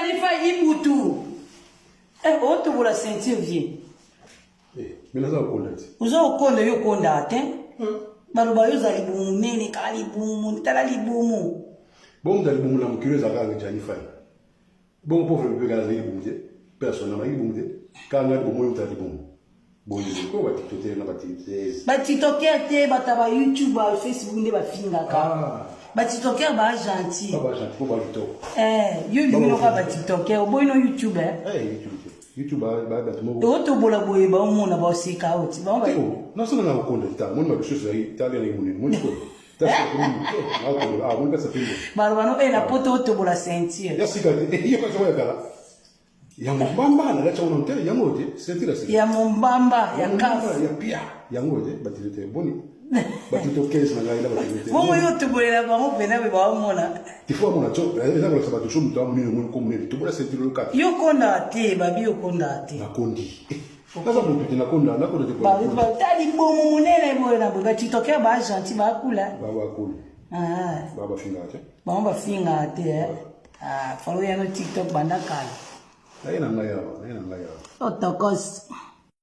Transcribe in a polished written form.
Gianni Fay Ibutu. Eh, otobola ceinture vie. Eh, mais naza kokonda ti. Oza kokonda yo okonda te. Baloba yo oza libumu monene kaka libumu tala libumu. Bongo moto ya libumu na mokili ezalaka kaka Gianni Fay. Bongo pauvre bebe kaka azali libumu te. Personne na libumu te. Kaka ngai libumu oyo moto ya libumu. Boye ko ba tiktoker na ba tiktoker. Ba tiktoker te bato ya ba YouTube ba Facebook nde bafingaka. Ah. Ba tiktoker ba gentil. Ba gentil po ba kitoko. Eh, yo lingi loka ba tiktoker oboyi no YouTube eh. Eh, YouTube te. YouTube ba ba bato moko. Otobola boye ba omona ba oseka oti. Ba ba. Nasala na kokonda ta moni ba bisusu ezali tali na monene moni ko. Baloba no eh na poto otobola ceinture. Ya sika te. Yo kasi oya kala. Ya mombamba na lati yango te yango te ceinture ya sika. Ya mombamba ya kaf. Ya pia yango te batili te boni. Bato to 15 na ngai na bato te. Bongo yo otobolela bango mpena be baomona. Il faut amona tso eza kolakisa bato so moto amonene omoni ko monene tobola ceinture oyo kaka. Yo kondaka te babi yo kondaka te. Nakondi. Naza moto te nakonda nakonda te. Ta libomo monene boye na boye batitoker ba gentil bakula. Ba bakula. Ah. Ba bafingaka te. Bango bafingaka te. Ah, falo yano TikTok banda kala. Naye na ngai awa, naye na ngai awa. Otokos.